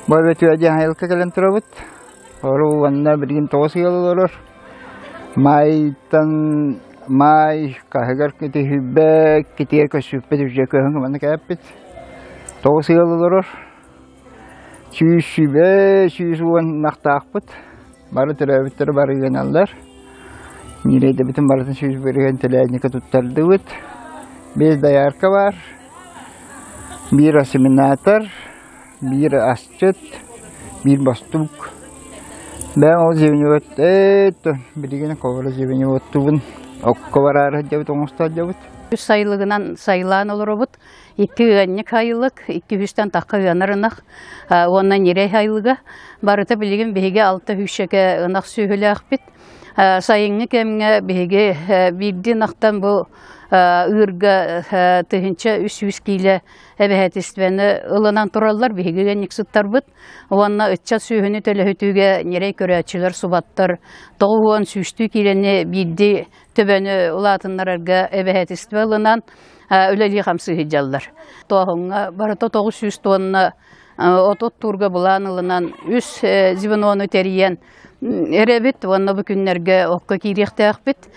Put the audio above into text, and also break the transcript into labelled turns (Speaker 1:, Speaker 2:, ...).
Speaker 1: Бу эбэтүө диэн айылка кэлэн турабыт. Ору уонна билигин 9 ыал олорор. Маайтан маай хаһыгар китиһүбэ китиэр көссүүппэт үчүгэй көһүҥ манна кээппит. 9 ыал олорор. 120, 110 ынахтаахпыт. Бары төрөөбүттэр бары ыаналлар. Ньирэйдэбитин барытын 100 бырыһыан телээнньикэ туттардыбыт. Биэс доярка баар. Биир осеменатор, биир асчыт, биир бостуук. Бэйэм ол звеньевод билигин холобура звеньеводтуубун. Окко бараары сылдьабыт, оҥосто сылдьабыт.
Speaker 2: Үс сайылыгынан сайылаан олоробут. Икки ыанньык айылык, икки үстэн тахха ыанар ынах уонна ньирэй айылыга. Барыта билигин биһиги алта сүүсчэкэ ынах сүөһүлээхпит. Сайыҥҥы кэмҥэ биһиги биирдии ынахтан бу ыырга 1300 киилэ эбэһээтистибэни ылынан тураллар биһиги ыанньыксыттарбыт. Уонна ыччат сүөһүнү төлөһүтүүгэ ньирэй көрөөччүлэр субаттар 90 сүүстүү киилэни биирдии төбөнү улаатыннарарга эбэһээтистибэ ылынан үлэлии хамсыы сылдьаллар. Тооһуҥҥа барыта 900 тонна от оттуурга былаан ылынан үс звенону тэрийэн эрэбит уонна бу күннэргэ окко киириэхтээхпит.